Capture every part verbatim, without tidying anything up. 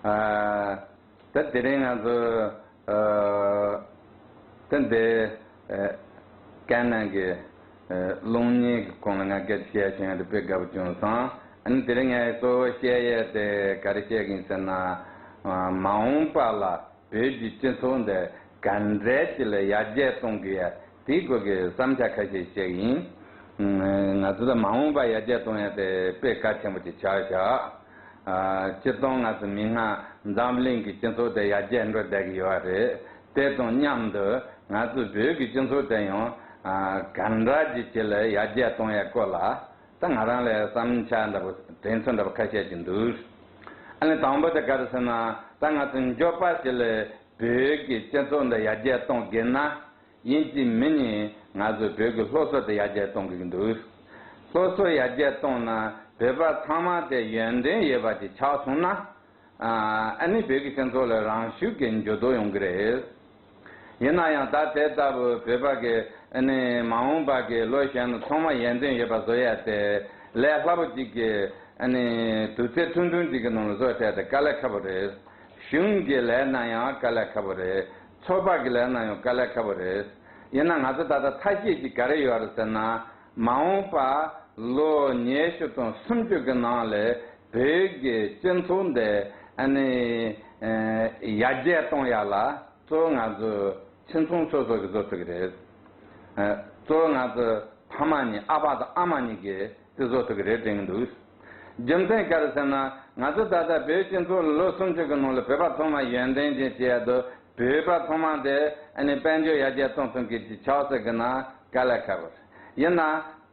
ཨ། ད་དེ་རིང་ང་ཚོ་ཨ་ད་འདི་ཨ་ཀན་ནང་གི་ཨ་གློག་བརྙན་གྱི་སྐོར་ལ་ང་སྐད་ཆ་བཤད་ཡ་བྱུང་ཡ་དེ་དཔེ་དགའ་པོ་བྱུང་སོང་། ཨ་ནི་དེ་རིང་ངས་གཙོ་བོ་བཤད་ཡས་དེ་ག་རེ་བཤད་ཀྱི་ཡིན་ཟེར་ན། ཨ་མ་འོངས་པ་ལ་བོད་ཀྱི་སྤྱི་ཚོགས་འདི་ག་འདྲས་ཅིག་ལ་ཡར་རྒྱས་གཏོང་དགོས་ཡ་དེའི་སྐོར་གྱི་བསམ་འཆར་ཁ་ཤས་བཤད་ཀྱི་ཡིན། ང་ཚོ་ད་མ་འོངས་པ་ཡར་རྒྱས་གཏོང་ཡ་དེ་དཔེ་གལ་ཆེན་པོ་ཅིག་ཆགས་བཞག་ཨ་སྤྱིར་བཏང་ང་ཚོ་མིག་སྔར་འཛམ་གླིང་གི་སྤྱི་ཚོགས་དེ་ཡར་རྒྱས་འགྲོ་བསྡད་ཀྱི་ཡོད་རེད། དེ་དང་མཉམ་དུ་ང་ཚོ་བོད་ཀྱི་སྤྱི་ཚོགས་དེ་ཡང་ཨ་ག་འདྲ་ཅིག་ཅིག་ལ་ཡར་རྒྱས་གཏོང་ཡ་སྐོར་ལ་ད་ང་རང་ལ་བསམ་འཆར་འདྲ་པོ་དྲན་ཚུལ་འདྲ་པོ་ཁ་ཤས་ཅིག་འདུག་ཨ་ནི་དང་པོ་དེ་ག་རེ་ཟེར་ན། ད་ང་ཚོ་མགྱོགས་པ་ཞིག་ལ་བོད་ཀྱི་སྤྱི་ཚོགས་འདི་ཡར་རྒྱས་གཏོང་དགོས་ན། ཡིན་གཅིག་མིན་གཉིས་ང་ཚོས་བོད་ཀྱི་སློབ་གསོ་དེ་ཡར་རྒྱས་གཏོང་དགོས་ཀྱི་འདུག་སློབ་གསོ་ཡར་རྒྱས་གཏོང་ན་བོད་པ་ཚང་མ་དེ་ཡོན་ཏན་ཡོད་པ་ཅིག་ཆགས་སོང་ན། ཨ་ནི་བོད་ཀྱི་སྤྱི་ཚོགས་ལ་རང་ཤུགས་ཀྱིས་འགྱུར་ལྡོག་ཡོང་གི་རེད། ཡིན་ན་ཡང་ད་དེ་ལྟ་བུ་བོད་པ་གི་ཨ་ནི་མ་འོངས་པ་གི་ལོ་གཞོན་ནུ་ཚང་མ་ཡོན་ཏན་ཡོད་པ་བཟོ་ཡ་དེ་ལས་སླ་པོ་ཅིག་གི་ཨ་ནི་དུས་ཚོད་ཐུང་ཐུང་ཅིག་གི་ནང་ལ་བཟོ་ཡ་དེ་དཀའ་ལས་ཁག་པོ་རེད། གཞུང་གི་ལས་ན་ཡང་དཀའ་ལས་ཁག་པོ་རེད། ཚོགས་པ་གི་ལས་ན་ཡང་དཀའ་ལས་ཁག་པོ་རེད། ཡིན་ན་ང་ཚོ་ད་ལྟ་ཐབས་ཤེས་ཅིག་ག་རེ་ཡོད་རེད་ཟེར་ན། མ་འོངས་པ་ལོ་ཉི་ཤུ་དང་སུམ་ཅུ་གི་ནང་ལ་བོད་ཀྱི་སྤྱི་ཚོགས་འདི་ཨ་ནི་ཨ་ཡར་རྒྱས་གཏོང་ཡ་ལ་གཙོ་བོ་ང་ཚོ་ཁྱིམ་ཚང་སོ་སོ་གིས་བཟོ་ཐུབ་ཀྱི་རེད། ཨ་གཙོ་བོ་ང་ཚོ་ཕ་མ་གཉིས་ཨ་ཕ་དང་ཨ་མ་གཉིས་ཀྱིས་དེ་བཟོ་ཐུབ་ཀྱི་རེད་དྲན་གྱི་འདུག་རྒྱུ་མཚན་ག་རེ་ཟེར་ན། ང་ཚོ་ད་ལྟ་བོད་སྤྱི་ཚོགས་ལ་ལོ་སུམ་ཅུ་གི་ནང་ལ་བོད་པ་ཚང་མ་ཡོན་ཏན་ཅན་བྱེད་ཡ་དང་བོད་པ་ཚང་མ་དེ་ཨ་ནི་དཔལ་འབྱོར་ཡར་རྒྱས་གཏོང་ཐུབ་མཁན་ཅིག་ཆགས་སྲིད་ཀྱི་ན་དཀའ་ལས་ཁག་པོ་རེད། ཡིན་ན་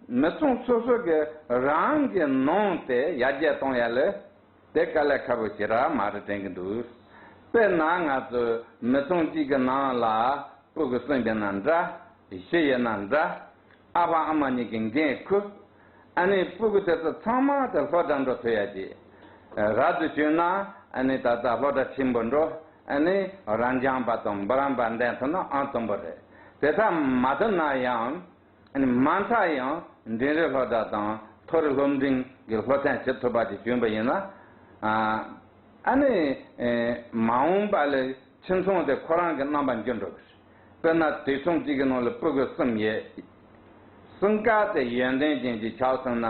མི་ཚང་སོ་སོ་གི་རང་གི་ནང་དེ་ཡར་རྒྱས་གཏོང་ཡ་ལ་དེ་དཀའ་ལས་ཁག་པོ་ཞེ་དྲག་མ་རེད་དྲན་གྱི་འདུག་དཔེར་ན་ང་ཚོ་མི་ཚང་གཅིག་གི་ནང་ལ་སྤུ་གུ་གསུམ་ཡོད་ན་འདྲ། བཞི་ཡོད་ན་འདྲ། ཨ་ཕ་ཨ་མ་གཉིས་ཀྱིས་འགན་ཁུར། ཨ་ནི་སྤུ་གུ་དེ་ཚོ་ཚང་མ་དེ་སློབ་གྲྭ་འགྲོ་ཐུབ་ཡ་ཅིག་རབ་ཏུ་བྱུང་ན་ཨ་ནི་ད་ལྟ་སློབ་གྲྭ་ཆེན་པོ་འགྲོ། ཨ་ནི་རབ་འབྱམས་པ་དང་འབུམ་རམས་པ་འདོན་ཐུབ་ན་ཨང་དང་པོ་རེད། དེ་ལྟར་མ་ཐུབ་ན་ཡང་ཨ་ནི་མ་མཐའ་ཡང་འབྲིང་རིམ་སློབ་གྲྭ་དང་མཐོ་རིམ་སློབ་འབྲིང་གི་སློབ་ཚན་བྱེད་ཐུབ་པ་ཅིག་བྱུང་བ་ཡིན་ན། ཨ་ཨ་ནི་མ་འོངས་པ་ལ་ཁྱིམ་ཚང་དེ་ཁོ་རང་གི་རྣམ་པ་འགྱུར་འགྲོ་གི་རེད། དཔེར་ན་དུད་ཚང་གཅིག་གི་ནང་ལ་སྤུ་གུ་གསུམ་ཡོད། གསུམ་ཀ་དེ་ཡོན་ཏན་ཅན་གྱི་ཆགས་སོང་ན་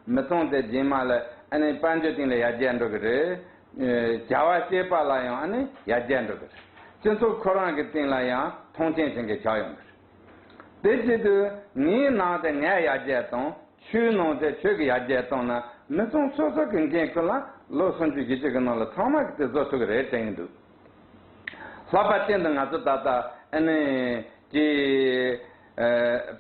མི་ཚང་དེ་རྗེས་མ་ལ་ཨ་ནི་དཔལ་འབྱོར་སྟེང་ལ་ཡར་རྒྱས་འགྲོ་གི་རེད། བྱ་བ་བྱེད་པ་ལ་ཡང་ཨ་ནི་ཡར་རྒྱས་འགྲོ་གི་རེད། སྤྱི་ཚོགས་ཁོ་རང་གི་སྟེང་ལ་ཡང་མཐོང་ཆེན་ཅན་གྱི་ཆགས་ཡོང་གི་རེད། དེ་བྱེད་དུས་ངའི་ནང་དེ་ངས་ཡར་རྒྱས་གཏོང་། ཁྱོད་ནང་དེ་ཁྱོད་ཀྱིས་ཡར་རྒྱས་གཏོང་ན་མི་ཚང་སོ་སོ་གི་འགན་ཁུར་ལ་ལོ་སུམ་ཅུ་བཞི་བཅུ་གི་ནང་ལ་ཚང་མ་གིས་དེ་བཟོ་ཐུབ་ཀྱི་རེད་དྲན་གྱི་འདུག་ལྷག་པར་ཅན་དུ་ང་ཚོ་ད་ལྟ་ཨ་ནི་ཀྱི་ཨ་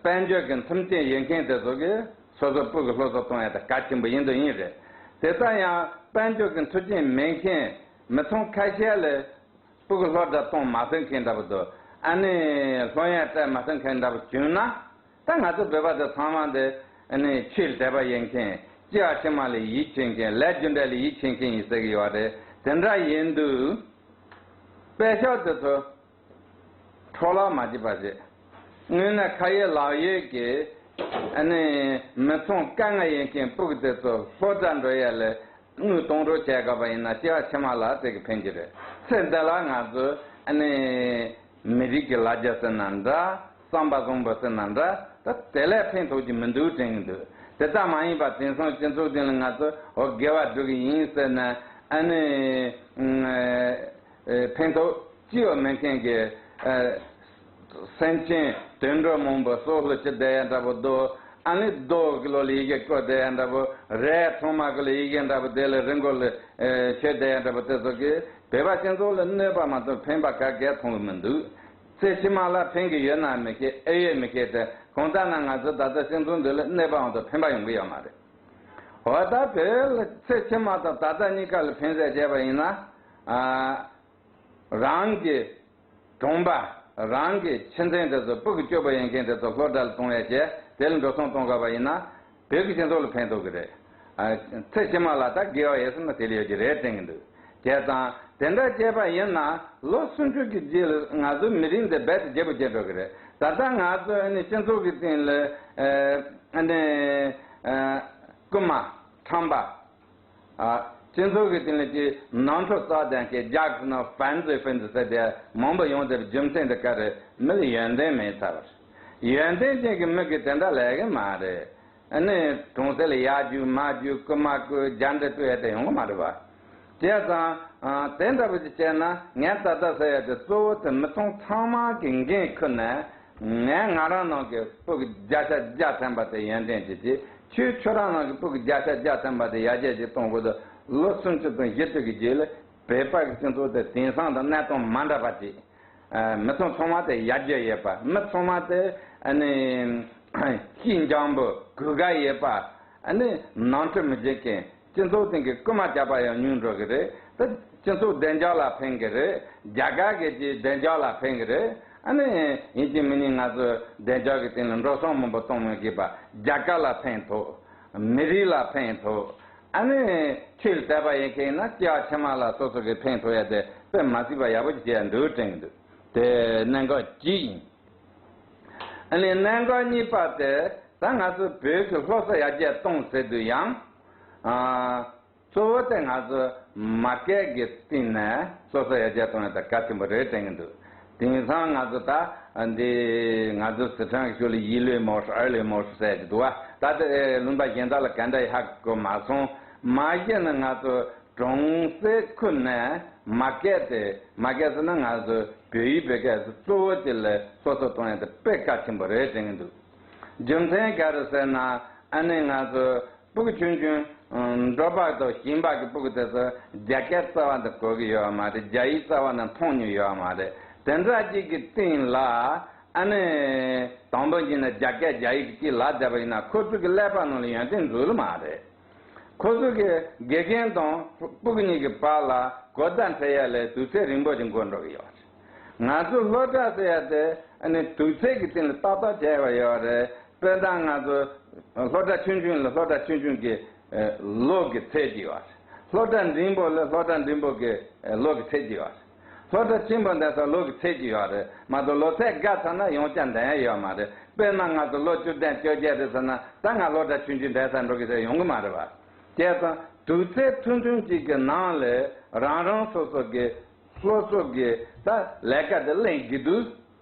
དཔལ་འབྱོར་གྱི་མཐུན་རྐྱེན་ཡོད་མཁན་དེ་ཚོ་གིས་སོ་སོ་སྤུ་གུ་སློབ་གསོ་གཏོང་ཡ་དེ་གལ་ཆེན་པོ་ཡིན་དང་ཡིན་རེད། དེ་ལྟར་ཡང་དཔལ་འབྱོར་གྱི་མཐུན་རྐྱེན་མེད་མཁན་མི་ཚང་ཁ་ཤས་ལ་སྤུ་གུ་སློབ་གྲྭ་གཏོང་མ་ཐུབ་མཁན་འདྲ་པོ་འདུག་ཨ་ནི་སློབ་ཡོན་སྤྲད་མ་ཐུབ་མཁན་འདྲ་པོ་བྱུང་ན། ད་ང་ཚོ་བོད་པ་དེ་ཚང་མ་དེ་ཨ་ནི་ཆོས་དད་པ་ཡོད་མཁན། སྐྱེ་བ་ཕྱི་མ་ལ་ཡིད་ཆེས་མཁན། ལས་རྒྱུ་འབྲས་ལ་ཡིད་ཆེས་མཁན་ཡིན་ཟེར་གྱི་ཡོད་རེད། དེ་འདྲ་ཡིན་དུས་དཔེ་ཤོག་དེ་ཚོ་འཕྲོ་བརླག་མ་བྱེད་པ་བྱེད། དངོས་གནས་ཁ་ཡོད་ལག་ཡོད་ཀྱི་ཨ་ནི་མི་ཚང་དཀའ་ངལ་ཡོད་མཁན་སྤུ་གུ་དེ་ཚོ་སློབ་གྲྭ་འགྲོ་ཡ་ལ་དངུལ་གཏོང་རོགས་བྱས་དགོས་པ་ཡིན་ན་སྐྱེ་བ་ཕྱི་མ་ལ་དེ་གི་ཕན་གྱི་རེད། ཚེ་འདི་ལ་ང་ཚོ་ཨ་ནི་མི་རིགས་ཀྱི་ལ་རྒྱ་ཟེར་ན་འདྲ། བསམ་པ་བཟང་པོ་ཟེར་ན་འདྲ། ད་དེ་ལས་ཕན་ཐོགས་ཀྱི་མི་འདུག་དྲན་གྱི་འདུག་དེ་ལྟ་མ་ཡིན་པ་དེང་སང་སྤྱི་ཚོགས་སྟེང་ལ་ང་ཚོ་འོ་དགེ་བ་སྒྲུབ་ཀྱི་ཡིན་ཟེར་ན་ཨ་ནི་ཕན་ཐོགས་ཅི་ཡང་མེད་མཁན་གྱི་སེམས་ཅན་དུད་འགྲོ་མང་པོ་སྲོག་ལ་བཅད་བསྡད་ཡ་འདྲ་པོ་འདུག་ཨ་ནི་རྡོ་གི་ལོ་ལ་ཡི་གེ་བཀོད་བསྡད་ཡ་འདྲ་པོ། རས་ཐོག་མ་གི་ལ་ཡི་གེ་འདྲ་པོ་དེ་ལ་རི་མགོ་ལ་ཤོད་བསྡད་ཡ་འདྲ་པོ་དེ་ཚོ་གིས་བོད་པ་སྤྱི་ཚོགས་ལ་གནོད་པ་མ་གཏོགས་ཕན་པ་ག་གེ་མཐོང་གི་མི་འདུག་ཚེ་ཕྱི་མ་ལ་ཕན་གྱི་ཡོད་ན་མི་ཤེས། ཨེ་ཡོད་མི་ཤེས་ཏེ། གང་ལྟར་ན་ང་ཚོ་ད་ལྟ་སྤྱི་ཚོགས་འདི་ལ་གནོད་པའམ་ད་ཕན་པ་ཡོང་གི་ཡོད་མ་རེད། འོ་ད་བོད་ལ་ཚེ་ཕྱི་མ་དང་ད་ལྟ་གཉིས་ཀ་ལ་ཕན་ཟེར་བྱས་པ་ཡིན་ན། ཨ་རང་གི་གྲོང་པ་རང་གི་ཁྱིམ་ཚང་དེ་ཚོ་སྤུ་གུ་སྐྱོ་པོ་ཡོད་མཁན་དེ་ཚོ་སློབ་གྲྭ་ལ་གཏོང་ཡ་བྱས་དེ་ལ་འགྲོ་སོང་གཏོང་དགོས་པ་ཡིན་ན། བོད་ཀྱི་སྤྱི་ཚོགས་ལ་ཕན་ཐོགས་ཀྱི་རེད། ཨ་ཚེ་ཕྱི་མ་ལ་ད་དགེ་བ་ཡོད་ཟེར་ན་དེ་ལ་ཡོད་ཀྱི་རེད་དྲན་གྱི་འདུག་བྱས་ཙང་དེ་འདྲ་བྱས་པ་ཡིན་ན་ལོ་སུམ་ཅུ་གི་རྗེས་ལ་ང་ཚོའི་མི་རིགས་འདི་རྦད་དེ་རྒྱས་པོ་རྒྱས་འགྲོ་གི་རེད། ད་ལྟ་ང་ཚོ་ཨ་ནི་སྤྱི་ཚོགས་ཀྱི་སྟེང་ལ་ཨ་ནི་རྐུན་མ་ཁྲམ་པ། ཨ་ སྤྱི་ཚོགས་ཀྱི་སྟེང་ལ་ཅིག་ནོར་འཁྲུལ་རྩ་དང་གི་རྒྱག་ན་ཕན་ཚུན་ཕན་ཚུན་ཟེར་ཏེ་མང་པོ་ཡོང་དེ་རྒྱུ་མཚན་དེ་ག་རེ་མི་ལ་ཡོན་ཏན་མེད་ཚར་བ་རེད། ཡོན་ཏན་ཅན་གྱི་མི་གིས་དེ་འདྲ་ལས་གི་མ་རེད། ཨ་ནི་གྲོང་གསེབ་ལ་ཡར་རྒྱུག་མར་རྒྱུག་རྐུ་མ་རྐུ་རྒྱ་འདྲེ་རྐུ་ཡ་དེ་ཡོང་གི་མ་རེད་བ། བྱས་ཙང་དེ་འདྲ་པོ་ཅིག་བྱས་ན་ངས་ད་ལྟ་ཟེར་ཡ་དེ་གཙོ་བོ་དེ་མི་ཚང་ཚང་མ་གི་འགན་ཁུར་ནས། ངས་ང་རང་ནང་གི་སྤུ་གུ་བརྒྱ་ཆ་བརྒྱ་ཐམ་པ་དེ་ཡོན་ཏན་ཅིག་བྱེད། ཁྱོད་ཁྱོད་རང་ནང་གི་སྤུ་གུ་བརྒྱ་ཆ་བརྒྱ་ཐམ་པ་དེ་ཡར་རྒྱས་ཅིག་གཏོང་དགོས་འདུག་ལོ་སུམ་ཅུ་དང་བཞི་བཅུ་གི་རྗེས་ལ་བོད་པ་གི་སྤྱི་ཚོགས་དེ་དེང་སང་དང་གནས་སྟངས་མ་འདྲ་བ་ཅིག་ཨ། མི་ཚང་ཚང་མ་དེ་ཡར་རྒྱས་ཡོད་པ། མི་ཚང་མ་དེ་ཨ་ནི་ཤེས་འཇམ་པོ་གུས་བཀུར་ཡོད་པ། ཨ་ནི་ནོར་འཁྲུལ་མི་བྱེད་མཁན། སྤྱི་ཚོགས་སྟེང་གི་རྐུ་མ་རྒྱག་པ་ཡང་ཉུང་འགྲོ་གི་རེད། ད་སྤྱི་ཚོགས་བདེ་འཇགས་ལ་ཕན་གི་རེད། རྒྱ་གར་གྱི་ཅིག་བདེ་འཇགས་ལ་ཕན་གི་རེད། ཨ་ནི་ཡིན་གཅིག་མིན་གཉིས་ང་ཚོ་བདེ་འཇགས་ཀྱི་སྟེང་ལ་འགྲོ་སོང་མང་པོ་གཏོང་མི་དགོས་པ། རྒྱལ་ཁབ་ལ་ཕན་ཐོགས། མི་རིགས་ལ་ཕན་ཐོགས། ཨ་ནི་ཆོས་ལ་དད་པ་ཡོད་མཁན་ཡིན་ན་སྐྱེ་བ་ཕྱི་མ་ལ་སོ་སོ་གི་ཕན་ཐོགས་ཡ་དེ་དཔེ་མ་སྲིད་པ་ཡག་པོ་ཅིག་བྱས་འདུག་དྲན་གི་འདུག་དེ་གནད་འགག་གཅིག་ཡིན། ཨ་ནི་གནད་འགག་གཉིས་པ་དེ་ད་ང་ཚོ་བོད་ཀྱི་སློབ་གསོ་ཡར་རྒྱས་གཏོང་ཟེར་དུས་ཡང་། ཨ། གཙོ་བོ་དེ་ང་ཚོ་མ་སྐད་ཀྱི་སྟེང་ནས་སོ་སོ་ཡར་རྒྱས་གཏོང་ཡ་དེ་གལ་ཆེན་པོ་རེད་དྲན་གྱི་འདུག་དེང་སང་ང་ཚོ་ད་འདི་ང་ཚོ་སི་ཁྲོན་གྱི་ཕྱོགས་ལ་ཡིད་བློའི་མོ་ཧྲི་ཨར་ལོའི་མོ་ཧྲི་ཟེར་གྱི་འདུག་བ། ད་དེ་ལུང་པ་གཞན་དག་ལ་ག་འདྲ་ཡག་གི་མ་སོང་། མ་གཞི་ནས་ང་ཚོ་གྲོང་གསེབ་ཁུལ་ནས་མ་སྐད་དེ་མ་སྐད་ཟེར་ན་ང་ཚོ་བོད་ཡིག་བོད་སྐད་གཙོ་བོ་དེ་ལ་སོ་སོ་གཏོང་ཡ་དེ་དཔེ་གལ་ཆེན་པོ་རེད་དྲན་གྱི་འདུག་རྒྱུ་མཚན་ག་རེ་ཟེར་ན། ཨ་ནི་ང་ཚོ་སྤུ་གུ་ཆུང་ཆུང་། ཨ། འབྲོག་པ་དང་ཞིང་པ་གི་སྤུ་གུ་དེ་ཚོ་རྒྱ་སྐད་རྩ་བ་ནས་གོ་གི་ཡོད་མ་རེད། རྒྱ་ཡིག་རྩ་བ་ནས་མཐོང་མྱོང་ཡོད་མ་རེད། དེ་འདྲ་ཅིག་གི་སྟེང་ལ་ཨ་ནི་དང་པོ་ཉིད་ནས་རྒྱ་སྐད་རྒྱ་ཡིག་གི་ལ་བསྡད་པ་ཡིན་ན་ཁོ་ཚོ་གི་ཀླད་པ་ནང་ལ་ཡོན་ཏན་འཛུལ་མ་རེད། ཁོ་ཚོ་གི་དགེ་རྒན་དང་སྤུ་གུ་གཉིས་ཀྱི་བར་ལ་གོ་བརྡ་འཕྲོད་ཡ་ལ་དུས་ཚོད་རིང་པོ་ཅིག་འགོར་འགྲོ་གི་ཡོད་རེད། ང་ཚོ་སློབ་གྲྭ་ཟེར་ཡ་དེ་ཨ་ནི་དུས་ཚོད་ཀྱི་སྟེང་ལ་ཏག་ཏག་བྱས་པ་ཡོད་རེད། དཔེར་ན་ང་ཚོ་སློབ་གྲྭ་ཆུང་ཆུང་ལ་སློབ་གྲྭ་ཆུང་ཆུང་གི་ལོ་གི་ཚད་ཅིག་ཡོད་རེད། སློབ་གྲྭ་འབྲིང་པོ་ལ་སློབ་གྲྭ་འབྲིང་པོ་གི་ལོ་གི་ཚད་ཅིག་ཡོད་རེད། སློབ་གྲྭ་ཆེན་པོ་འདི་ཚོ་ལོ་གི་ཚད་ཅིག་ཡོད་རེད་མ་གཏོགས་ལོ་ཚད་བརྒལ་ཚར་ན་ཡང་བསྐྱར་འདོན་ཡ་ཡོད་མ་རེད། དཔེར་ན་ང་ཚོ་ལོ་བཅུ་བདུན་བཅོ་བརྒྱད་རེད་ཟེར་ན་ད་ང་སློབ་གྲྭ་ཆུང་ཆུང་འདི་ཚོ་འགྲོ་གི་ཟེར་ཡོང་གི་མ་རེད་བ། བྱས་ཙང་དུས་ཚོད་ཐུང་ཐུང་ཅིག་གི་ནང་ལ་རང་རང་སོ་སོ་གི་སློབ་གསོ་གི་ད་ལས་ཀ་དེ་ལེན་གི་འདུག་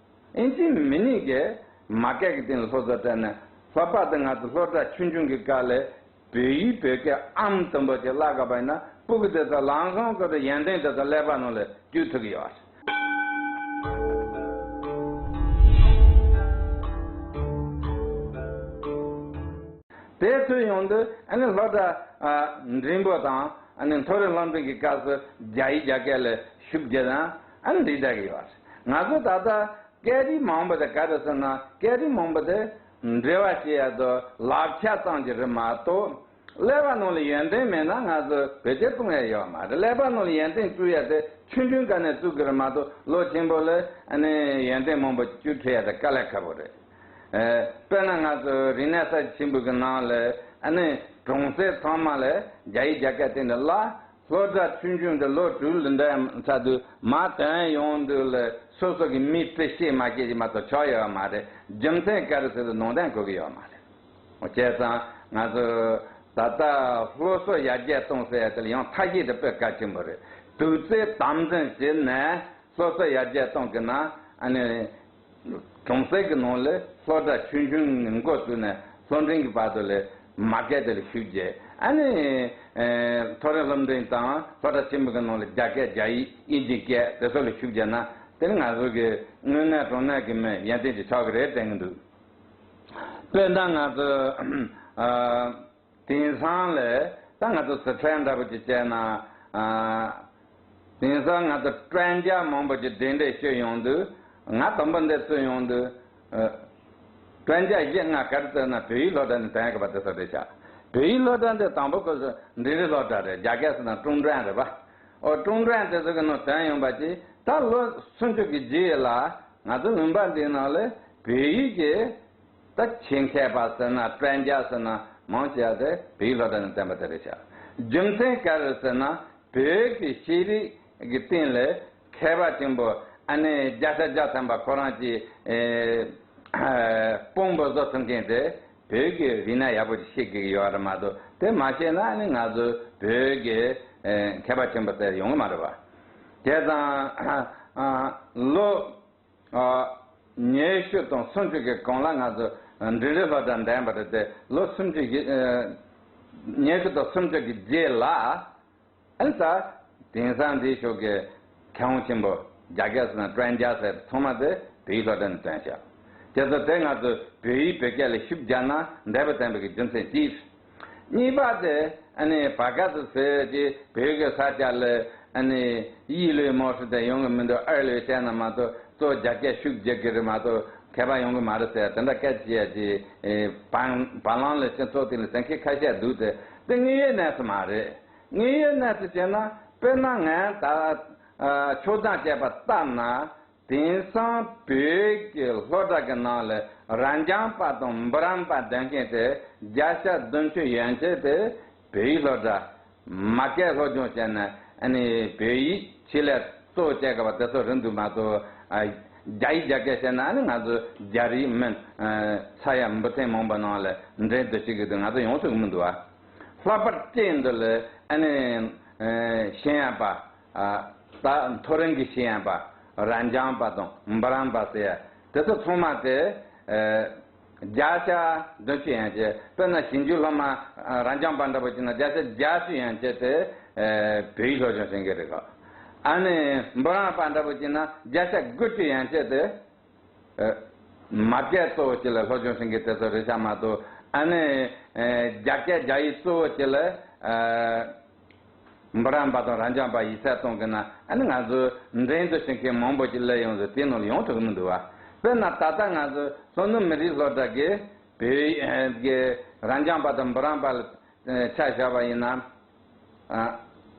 ཨིན་ཇི་མི་ནི་གི་མ་སྐད་ཀྱི་སྟེང་ལ་སློབ་གསོ་སྤྲད་ནས་ལྷག་པར་དུ་ང་ཚོ་སློབ་གྲྭ་ཆུང་ཆུང་གི་སྐབས་ལ་བོད་ཡིག་བོད་སྐད་ཨམ་དུམ་བུ་ཅིག་བསླབ་དགོས་པ་ཡིན་ན་སྤུ་གུ་དེ་ཚོ་ལམ་སང་ཁོ་ཚོ་ཡོན་ཏན་དེ་ཚོ་ཀླད་པ་ནང་ལ་བཅུག་ཐུབ་ཀྱི་ཡོད་རེད། དེ་ཚོ་ཡོང་དུས་ཨ་ནི་སློབ་གྲྭ་ཨ་འབྲིང་པོ་དང་ཨ་ནི་མཐོ་རིམ་སློབ་འབྲིང་གི་སྐབས་སུ་རྒྱ་ཡིག་རྒྱ་སྐད་ལ་ཤུགས་རྒྱག་ན་ཨ་ནི་འགྲིག་བསྡད་ཀྱི་ཡོད་རེད། ང་ཚོ་ད་ལྟ་སྐད་རིགས་མང་པོ་དེ་ག་རེ་ཟེར་ན་སྐད་རིགས་མང་པོ་དེ་འབྲེལ་བ་བྱེད་ཡ་དང་ལག་ཆ་ཙམ་གྱི་རེད་མ་གཏོགས་ཀླད་པ་ནང་ལ་ཡོན་ཏན་མེད་ན་ང་ཚོ་བེད་སྤྱོད་གཏོང་ཡ་ཡོད་མ་རེད། ཀླད་པ་ནང་ལ་ཡོན་ཏན་བཙུགས་ཡ་དེ་ཆུང་ཆུང་སྒང་ནས་བཙུགས་ཀྱི་རེད་མ་གཏོགས་ལོ་ཆེན་པོ་ལ་ཨ་ནི་ཡོན་ཏན་མང་པོ་བཅུག་ཐུབ་ཡ་དེ་དཀའ་ལས་ཁག་པོ་རེད། ཨ། དཔེར་ན་ང་ཚོ་རིག་གནས་གསར་བརྗེ་ཆེན་པོ་གི་ནང་ལ་ཨ་ནི་གྲོང་གསེབ་ཚང་མ་ལ་རྒྱ་ཡིག་རྒྱ་སྐད་སྟེང་ནས་བསླབ། སློབ་གྲྭ་ཆུང་ཆུང་དེ་ལོ་དྲུག་ལ་འགྲོ་ཡ་ཚར་དུས་མར་ཐོན་ཡོང་དུས་ལ་སོ་སོ་གི་མི་དཔེ་ཤེས་མ་ཤེས་ཀྱི་མ་གཏོགས་ཆོག་ཡོད་མ་རེད། རྒྱུ་མཚན་ག་རེ་ཟེར་དུས་ནང་དོན་གོ་གི་ཡོད་མ་རེད། བྱས་ཙང་ང་ཚོ་ད་ལྟ་སློབ་གསོ་ཡར་རྒྱས་གཏོང་ཟེར་ཡ་དེ་ལ་ཡང་ཐབས་ཤེས་དེ་དཔེ་གལ་ཆེན་པོ་རེད། དུས་ཚོད་དམ་འཛིན་བྱས་ནས་སློབ་གསོ་ཡར་རྒྱས་གཏོང་གི་ན་ཨ་ནི་གྲོང་གསེབ་ཀྱི་ནང་ལ་སློབ་གྲྭ་ཆུང་ཆུང་ནས་འགོ་བཙུགས་ནས་སློབ་འབྲིང་གི་བར་དུ་ལ་མ་སྐད་དེ་ལ་ཤུགས་རྒྱག་ཨ་ནི་མཐོ་རིམ་སློབ་འབྲིང་དང་སློབ་གྲྭ་ཆེན་པོ་གི་ནང་ལ་རྒྱ་སྐད་རྒྱ་ཡིག་དབྱིན་ཇིའི་སྐད་དེ་ཚོ་ལ་ཤུགས་རྒྱག་ན་དེ་ནི་ང་ཚོ་གི་དངོས་གནས་དྲང་གནས་ཀྱི་མི་ཡོན་ཏན་ཅིག་ཆགས་ཀྱི་རེད་དྲན་གྱི་འདུག་དཔེར་ན་ང་ཚོ་ཨ། དེང་སང་ལས་ད་ང་ཚོ་སི་ཁྲོན་འདྲ་པོ་ཅིག་བྱས་ན། ཨ། དེང་སང་ང་ཚོ་专家མང་པོ་ཅིག་གདན་འདྲེན་ཞུས་ཡོང་དུས་ང་དང་པོ་འདིར་ཚུད་ཡོང་དུས། ཨ།专家བཞི་ལྔ་ག་རེ་ཟེར་ན་བོད་ཡིག་སློབ་གྲྭ་ནས་ཐོན་ཡག་པ་དེ་ཚོ་རེད་ཤག་བོད་ཡིག་སློབ་གྲྭ་འདི་དང་པོ་ཁོ་ཚོ་འབྲིང་རིམ་སློབ་གྲྭ་རེད། རྒྱ་སྐད་ཟེར་ན་中专རེད་པ། ཨོ་中专དེ་ཚོ་གི་ནང་ཐོན་ཡོང་པ་ཅིག་ད་ལོ་སུམ་ཅུ་གི་རྗེས་ལ་ང་ཚོ་ལུང་པ་འདིའི་ནང་ལ་བོད་ཡིག་གི་ད་ཆེད་མཁས་པ་ཟེར་ན་专家ཟེར་ན་མང་ཆེ་བ་དེ་བོད་ཡིག་སློབ་གྲྭ་ནས་བསྟན་པ་དེ་རེད་ཤག་རྒྱུ་མཚན་ག་རེ་ཟེར་ན་བོད་ཀྱི་ཤེས་རིག་གི་སྟེང་ལ་མཁས་པ་ཆེན་པོ་ཨ་ནི་བརྒྱ་ཆ་བརྒྱ་ཐམ་པ་ཁོ་རང་གི་ཨེ་དཔང་པོ་བཟོ་ཐུབ་མཁན་དེ་བོད་ཀྱི་རིག་གནས་ཡག་པོ་ཞིག་ཤེས་ཀྱི་ཡོད་རེད་མ་གཏོགས་དེ་མ་ཤེས་ན་ཨ་ནི་ང་ཚོ་བོད་ཀྱི་ མཁས་པ་ཆེན་པོ་ཟེར་ཡོང་གི་མ་རེད་པ། བྱས་ཙང་ལོ་ཉི་ཤུ་དང་སུམ་ཅུ་གི་གོང་ལ་ང་ཚོ་འབྲིང་རིམ་སློབ་གྲྭ་འདོན་པ་རེད་དེ། ལོ་སུམ་ཅུ་གི་ཉི་ཤུ་དང་སུམ་ཅུ་གི་རྗེས་ལ། ཨ་ནི་ད་དེང་སང་འདི་ཕྱོགས་ཀྱི་མཁས་དབང་ཆེན་པོ་རྒྱ་སྐད་ཟེར་ན་ཀྲན་ཇཱ་ཟེར། ཚང་མ་དེ་བོད་ཡིག་སློབ་གྲྭ་ནས་ཐོན་ཤག་བྱས་ཙང་དེ་ང་ཚོས་བོད་ཡིག་བོད་སྐད་ལ་ཤུགས་རྒྱག་ན་འདོད་པ་བསྟན་པའི་རྒྱུ་མཚན་གཅིག་གཉིས་པ་དེ་ཨ་ནི་བར་སྐབས་སུ་ཟེར་གྱི་བོད་ཀྱི་ས་ཆ་ལ་ཨ་ནི་ཡི་ལོའི་མོ་ཧྲི་དེ་ཡོང་གི་མི་འདུག་ཨར་ལོའི་བཤད་ན་མ་གཏོགས་གཙོ་རྒྱ་སྐད་ཤུགས་རྒྱག་གི་རེད་མ་གཏོགས་མཁས་པ་ཡོང་གི་མ་རེད་ཟེར། དེ་འདྲ་སྐད་ཆ་བཤད་ཀྱི་བར་ལམ་ལ་སྤྱི་ཚོགས་སྟེང་ལ་ཟེར་མཁན་ཁ་ཤས་འདུག་དེ་དེ་དངོས་ཡོད་གནས་ཚུལ་མ་རེད། དངོས་ཡོད་གནས་ཚུལ་བྱས་ན། དཔེར་ན་ངས་ད་ཆོག་མདང་བྱས་པ་ལྟར་ན། དེང་སང་བོད་ཀྱི་སློབ་གྲྭ་གི་ནང་ལ་རབ་འབྱམས་པ་དང་འབུམ་རམས་པ་འདོན་མཁན་དེ་བརྒྱ་ཆ་བདུན་ཅུ་ཡན་ཆད་དེ་བོད་ཡིག་སློབ་གྲྭ། མ་སྐད་སློབ་སྦྱོང་བྱས་ན་ཨ་ནི་བོད་ཡིག་ཆེད་ལས་གཙོ་བོ་བྱེད་དགོས་པ་དེ་ཚོ་རེད་འདུག་མ་གཏོགས། རྒྱ་ཡིག་རྒྱ་སྐད་བཤད་ན་ཨ་ནི་ང་ཚོ་རྒྱ་རིགས་མིན་ས་ཡ་འབུམ་ཐེར་མང་པོ་ནང་ལ་འགྲན་བསྡུར་བྱེད་ཀྱི་འདུག་ང་ཚོ་ཡོང་ཐུབ་ཀྱི་མི་འདུག་ཨ། ལྷག་པར་དུ་འདི་ལ་ཨ་ནི་ཤེས་ཡོན་པ། ད་མཐོ་རིམ་གྱི་ཤེས་ཡོན་པ། རབ་འབྱམས་པ་དང་འབུམ་རམས་པ་ཟེར་ཡ་དེ་ཚོ་ཚང་མ་དེ་བརྒྱ་ཆ་བདུན་ཅུ་ཡན་ཆད། དཔེར་ན་ཞིབ་འཇུག་སློབ་མ་རབ་འབྱམས་པ་འདྲ་པོ་བྱས་ན་བརྒྱ་ཆ་བརྒྱད་ཅུ་ཡན་ཆད་དེ་བོད་ཡིག་སློབ་སྦྱོང་བྱེད་མཁན་རེད་ག་ཨ་ནི་འབུམ་རམས་པ་འདྲ་པོ་བྱས་ན་བརྒྱ་ཆ་དགུ་བཅུ་ཡན་ཆད་དེ། མ་སྐད་གཙོ་བོ་ཅིག་ལ་སློབ་སྦྱོང་བྱེད་མཁན་དེ་ཚོ་རེད་ཤག་མ་གཏོགས། ཨ་ནི་རྒྱ་སྐད་རྒྱ་ཡིག་གཙོ་བོ་ཅིག་ལ་འབུམ་རམས་པ་དང་རབ་འབྱམས་པ་ཡིག་ཚད་གཏོང་གི་ན། ཨ་ནི་ང་ཚོ་འགྲན་བསྡུར་བྱེད་མཁན་མང་པོ་ཅིག་སླེབས་ཡོང་ཟེར། དེ་ནང་ལ་ཡོང་ཐུབ་ཀྱི་མི་འདུག་བ། དཔེར་ན་ད་ལྟ་ང་ཚོ་བསོད་ནམས་མི་རིགས་སློབ་གྲྭ་གི་བོད་ཡིག་གི་རབ་འབྱམས་པ་དང་འབུམ་རམས་པ་ལ་ཆ་བཞག་པ་ཡིན་ན།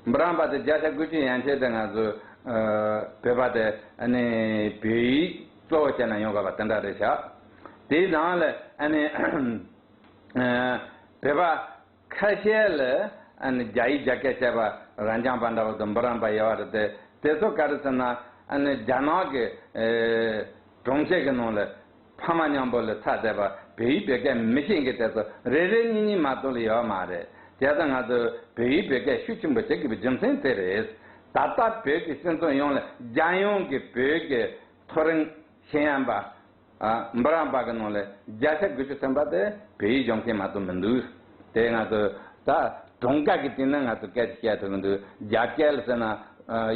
འབུམ་རམས་པ་དེ་བརྒྱ་ཆ་དགུ་བཅུ་ཡན་ཆད་དེ་ང་ཚོ་བོད་པ་དེ་ཨ་ནི་བོད་ཡིག་གཙོ་བོ་བྱས་ནས་ཡོང་དགོས་པ་དེ་འདྲ་རེད་ཤག་དེའི་ནང་ལ་ཨ་ནི་བོད་པ་ཁ་ཤས་ལ་ཨ་ནི་རྒྱ་ཡིག་རྒྱ་སྐད་བཤད་པ་རབ་འབྱམས་པ་འདྲ་པོ་དང་འབུམ་རམས་པ་ཡོད་པ་རེད་དེ། དེ་ཚོ་ག་རེ་ཟེར་ན་ཨ་ནི་རྒྱ་ནག་གི་གྲོང་ཁྱེར་གྱི་ནང་ལ་ཕ་མ་མཉམ་པོ་ལ་ཚ་བསྡད་པ་བོད་ཡིག་བོད་སྐད་མི་ཤེས་མཁན་དེ་ཚོ་རེ་རེ་གཉིས་གཉིས་མ་གཏོགས་ལ་ཡོད་མ་རེད། དེ་ལྟར་ང་ཚོ་བོད་ཡིག་བོད་སྐད་ཤུགས་ཆེན་པོ་བྱེད་དགོས་པའི་རྒྱུ་མཚན་དེ་རེད། ད་ལྟ་བོད་ཀྱི་སྤྱི་ཚོགས་ཡོངས་ལ་རྒྱལ་ཡོངས་ཀྱི་བོད་ཀྱི་མཐོ་རིམ་ཤེས་ཡོན་པ་འབུམ་རམས་པ་གི་ནང་ལ་བརྒྱ་ཆ་དགུ་བཅུ་ཐམ་པ་དེ་བོད་ཡིག་སྦྱོང་མཁན་མ་གཏོགས་མི་འདུག་དེ་ང་ཚོ་ད་གྲངས་ཀ་གི་སྟེང་ན་ང་ཚོ་སྐད་ཆ་བཤད་ཐུབ་ཀྱི་འདུག་རྒྱ་སྐད་ལ་ཟེར་ན་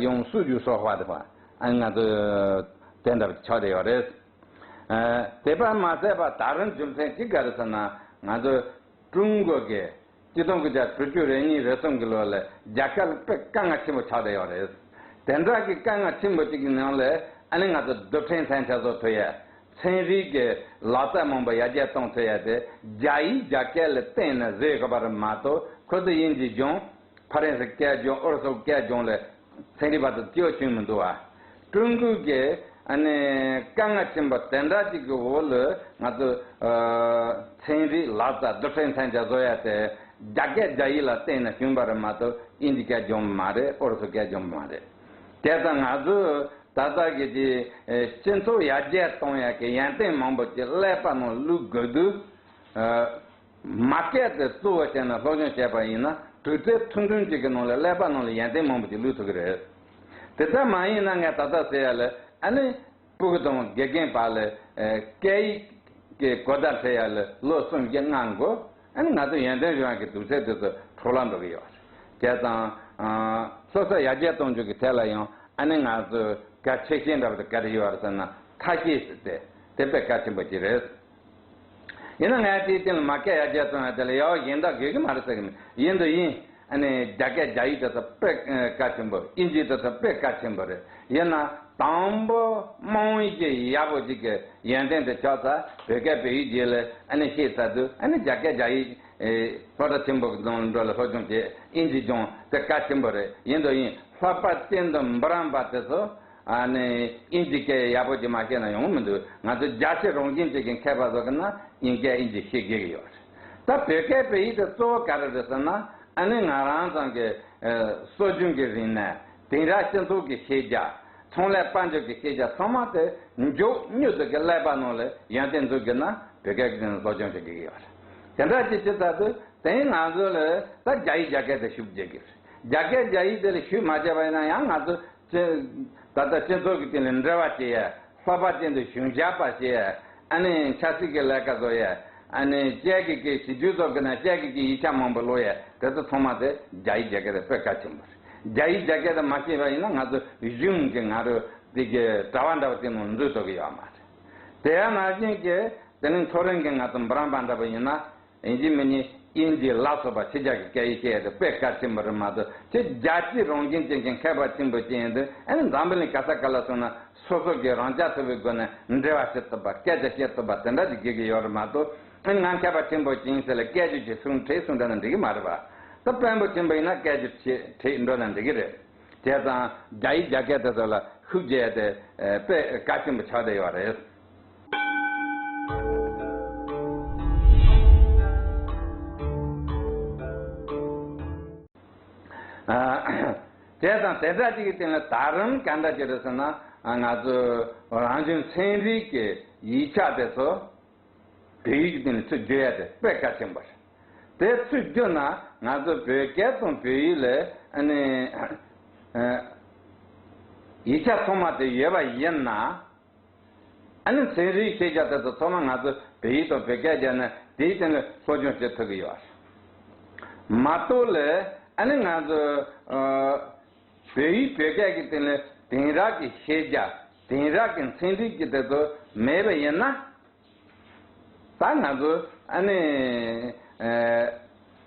用数据说话的话 ཨ་ང་ཚོ་དེ་འདྲ་ཆགས་བསྡད་ཡོད་རེད། ཨ་དེ་པར་མ་ཟད་པ་ད་རུང་རྒྱུ་མཚན་གཅིག་ག་རེ་ཟེར་ན། ང་ཚོ་ཀྲུང་གོ་གི་གཅིག་སྟོང་དགུ་བརྒྱ་དྲུག་ཅུ་རེ་གཉིས་རེ་གསུམ་གི་ལོ་ལ་རྒྱ་སྐད་ལ་དཔེ་དཀའ་ངལ་ཆེན་པོ་ཆགས་བསྡད་ཡོད་རེད། དེ་འདྲ་གི་དཀའ་ངལ་ཆེན་པོ་གཅིག་གི་ནང་ལ་ཨ་ནི་ང་ཚོ་རྡུལ་ཕྲན་མཚོན་ཆ་བཟོ་ཐུབ་ཡ། ཚན་རིག་གི་ལག་རྩལ་མང་པོ་ཡར་རྒྱས་གཏོང་ཐུབ་ཡ་དེ་རྒྱ་ཡིག་རྒྱ་སྐད་ལ་བརྟེན་ནས་བཟོས་དགོས་པ་རེད་མ་གཏོགས། ཁོ་ཚོ་དབྱིན་ཇི་སྦྱོང་། ཕ་རན་སི་སྐད་སྦྱོང་། ཨུ་རུ་སུ་སྐད་སྦྱོང་ལ་ཚན་རིག་པ་ཚོ་སྐྱོ་བྱུང་མི་འདུག་བ། ཀྲུང་གོའི་གི་ཨ་ནི་དཀའ་ངལ་ཆེན་པོ་དེ་འདྲ་ཅིག་གི་འོག་ལ་ང་ཚོ་ཨ་ཚན་རིག་ལག་རྩལ་རྡུལ་ཕྲན་མཚོན་ཆ་བཟོ་ཡ་དེ་རྒྱ་སྐད་རྒྱ་ཡིག་ལ་བརྟེན་ནས་བྱུང་བ་རེད་མ་གཏོགས་དབྱིན་ཇི་སྐད་སྦྱོང་མ་རེད། ཨུ་རུ་སུ་སྐད་སྦྱོང་མ་རེད། དེ་ལྟར་ང་ཚོ་ད་ལྟ་གི་དེ་སྤྱི་ཚོགས་ཡར་རྒྱས་གཏོང་ཡ་གི་ཡོན་ཏན་མང་པོ་ཅིག་ཀླད་པ་ནང་བླུག་དགོས་དུས། མ་སྐད་དེ་གཙོ་བོ་བྱས་ནས་སློབ་སྦྱོང་བྱས་པ་ཡིན་ན་དུས་ཚོད་ཐུང་ཐུང་ཅིག་གི་ནང་ལ་ཀླད་པ་ནང་ལ་ཡོན་ཏན་མང་པོ་ཅིག་བླུག་ཐུབ་ཀྱི་རེད། དེ་ལྟར་མ་ཡིན་ན་ངས་ད་ལྟ་ཟེར་ཡ་ལ་ཨ་ནི་སྤུ་གུ་དང་དགེ་རྒན་བར་ལ་སྐད་ཡིག་གི་གོ་བརྡ་འཕྲོད་ཡ་ལ་ལོ་གསུམ་བཞི་ལྔ་འགོར། ཨ་ནི་ང་ཚོ་ཡོན་ཏན་སྦྱོང་ཡ་གི་དུས་ཚོད་དེ་ཚོ་འཕྲོ་བརླག་འགྲོ་གི་ཡོད་རེད། བྱས་ཙང་སློབ་གསོ་ཡར་རྒྱས་གཏོང་རྒྱུ་གི་ཐད་ལ་ཡང་ཨ་ནི་ང་ཚོ་གལ་ཆེ་ཤོས་འདྲ་པོ་དེ་ག་རེ་ཡོད་རེད་ཟེར་ན་ཁ་ཤས་ཤིག་དེ་དེ་དཔེ་གལ་ཆེན་པོ་ཅིག་རེད། ཡིན་ན་ངས་དེའི་སྟེང་ལ་མ་སྐད་ཡར་རྒྱས་གཏོང་ཡ་དེ་ལ་ཡག་གཞན་དག་དགོས་ཀྱི་མ་རེད་ཟེར་གི་མིན། ཡིན་དུ་ཡིན། ཨ་ནི་རྒྱ་སྐད་རྒྱ་ཡིག་དེ་ཚོ་དཔེ་གལ་ཆེན་པོ། དབྱིན་ཇི་དེ་ཚོ་དཔེ་གལ་ཆེན་པོ་རེད། ཡིན་ན་དང་པོ་རྨང་གཞི་ཡག་པོ་ཅིག་གི་ཡོན་ཏན་དེ་ཆགས་ཚར། བོད་སྐད་བོད་ཡིག་རྗེས་ལ་ཨ་ནི་ཤེས་ཚར་དུས་ཨ་ནི་རྒྱ་སྐད་རྒྱ་ཡིག་སློབ་གྲྭ་ཆེན་པོ་གི་ནང་འགྲོ་ལ་སློབ་སྦྱོང་བྱེད། དབྱིན་ཇི་སྦྱོང་དེ་གལ་ཆེན་པོ་རེད། ཡིན་དུ་ཡིན། ལྷག་པར་དུ་འབུམ་རམས་པ་དེ་ཚོ། ཨ་ནི་དབྱིན་ཇི་སྐད་ཡག་པོ་ཅིག་མ་ཤེས་ན་ཡོང་གི་མི་འདུག་ང་ཚོ་རྒྱ་ཆེ་རང་བཞིན་ཅིག་གི་མཁས་པ་ཚོ་གི་ན་དབྱིན་སྐད་དབྱིན་ཇི་ཤེས་དགོས་ཀྱི་ཡོད་རེད། ད་བོད་སྐད་བོད་ཡིག་དེ་གཙོ་བོ་ག་རེ་རེད་ཟེར་ན། ཨ་ནི་ང་རང་ཚང་གི་ཨ་སྲོལ་རྒྱུན་གྱི་རིག་གནས། དེང་རབས་སྤྱི་ཚོགས་ཀྱི་ཤེས་བྱ། ཚོང་ལས་དཔལ་འབྱོར་གྱི་ཤེས་བྱ་ཚང་མ་དེ་མགྱོགས་མྱུར་དུ་གི་ཀླད་པ་ནང་ལ་ཡོན་ཏན་འཛུགས་དགོས་ན་བོད་སྐད་ཀྱི་སྟེང་ནས་སློབ་སྦྱོང་བྱེད་དགོས་ཀྱི་ཡོད་རེད། དེ་འདྲ་ཅིག་བྱེད་ཚར་དུས་དེ་ང་ཚོ་ལ་ད་རྒྱ་ཡིག་རྒྱ་སྐད་དེ་ཤུགས་རྒྱག་གི་རེད། རྒྱ་སྐད་རྒྱ་ཡིག་དེ་ལ་ཞུགས་མ་བྱས་པ་ཡིན་ན་ཡང་ང་ཚོ་སྤྱི་ད་ལྟ་སྤྱི་ཚོགས་ཀྱི་སྟེང་ལ་འབྲེལ་བ་བྱེད་ཡས། ལྷག་པར་ཅན་དུ་གཞུང་ཞབས་པ་བྱེད་ཡས། ཨ་ནི་ཆབ་སྲིད་ཀྱི་ལས་ཀ་བཟོ་ཡས། ཨ་ནི་སྐད་ཀྱི་གི་ཞི་རྒྱུ་སོགས་ཀྱི་ནང་སྐད་ཀྱི་གི་ཡིག་ཆ་མང་པོ་ཀློག་ཡས། དེ་ཚོ་ཚང་མ་དེ་རྒྱ་ཡིག་རྒྱ་སྐད་དེ་དཔེ་གལ་ཆེན་པོ་རེད། རྒྱ་ཡིག་རྒྱ་སྐད་དེ་མ་ཤེས་པ་ཡིན་ན་ང་ཚོ་གཞུང་གི་ང་རོ་དེ་གི་གྲྭ་པ་འདྲ་བ་དེ་ནང་འཛུལ་ཐུབ་ཀྱི་ཡོད་མ་རེད། དེ་ཡང་ནང་བཞིན་གྱི་དེ་ནི་མཐོ་རིམ་གྱི་ང་ཚོ་འབུམ་རམས་པ་འདྲ་པོ་ཡིན་ན། ཡིན་གཅིག་མིན་གཉིས་དབྱིན་ཇི་ལ་སོགས་པ་ཕྱི་རྒྱལ་གྱི་སྐད་ཡིག་ཤེས་ཡ་དེ་དཔེ་གལ་ཆེན་པོ་རེད་མ་གཏོགས། ཁྱེད་རྒྱལ་སྤྱི་རང་བཞིན་ཅན་གྱི་མཁས་པ་ཆེན་པོ་ཅིག་ཡིན་དུས། ཨ་ནི་འཛམ་བུ་གླིང་ག་ས་ག་ལ་སོང་ན་སོ་སོ་གིས་རང་རྐྱ་ཐུབ་པའི་སྒོ་ནས་འབྲེལ་བ་བྱེད་ཐུབ་པ། སྐད་ཆ་བཤད་ཐུབ་པ་དེ་འདྲ་ཅིག་དགོས་ཀྱི་ཡོད་རེད་མ་གཏོགས། ཨ་ནི་ང་མཁས་པ་ཆེན་པོ་ཅིག་ཡིན་ཟེར་ལ་སྐད་ཆ་ཅིག་གསུང་དྲིས་གསུང་དྲིས་ན་འགྲིག་གི་མ་རེད་པ། ད་དཔོན་པོ་ཆེན་པོ་ཡིན་ན་སྐད་ཆ་དྲིས་དྲིས་འགྲོ་ན་འགྲིག་གི་རེད། བྱས་ཙང་རྒྱ་ཡིག་རྒྱ་སྐད་དེ་ཚོ་ལ་ཤུགས་རྒྱག་ཡ་དེ་དཔེ་གལ་ཆེན་པོ་ཆགས་བསྡད་ཡོད་རེད། བྱས་ཙང་དེ་འདྲ་ཅིག་གི་སྟེང་ལ་ད་རུང་ག་འདྲ་ཅིག་རེད་ཟེར་ན། ང་ཚོ་རང་བྱུང་ཚན་རིག་གི་ཡིག་ཆ་དེ་ཚོ་བོད་ཡིག་གི་སྟེང་ལ་ཚུར་བསྒྱུར་ཡ་དེ་དཔེ་གལ་ཆེན་པོ་རེད། དེ་ཚུར་བསྒྱུར་ན་ང་ཚོ་བོད་སྐད་དང་བོད་ཡིག་ལ་ཨ་ནི་ཡིག་ཆ་ཚང་མ་དེ་ཡོད་པ་ཡིན་ན། ཨ་ནི་ཚན་རིག་ཤེས་བྱ་དེ་ཚོ་ཚང་མ་ང་ཚོ་བོད་ཡིག་དང་བོད་སྐད་སྦྱར་ནས་དེའི་སྟེང་ལ་སློབ་སྦྱོང་བྱེད་ཐུབ་ཀྱི་ཡོད་རེད། མ་གཏོགས་ལ་ཨ་ནི་ང་ཚོ་ཨ་བོད་ཡིག་བོད་སྐད་ཀྱི་སྟེང་ལ་དེང་རབས་ཀྱི་ཤེས་བྱ། དེང་རབས་ཀྱི་ཚན་རིག་གི་དེ་ཚོ་མེད་པ་ཡིན་ན། ད་ང་ཚོ་ཨ་ནི་ཨེ་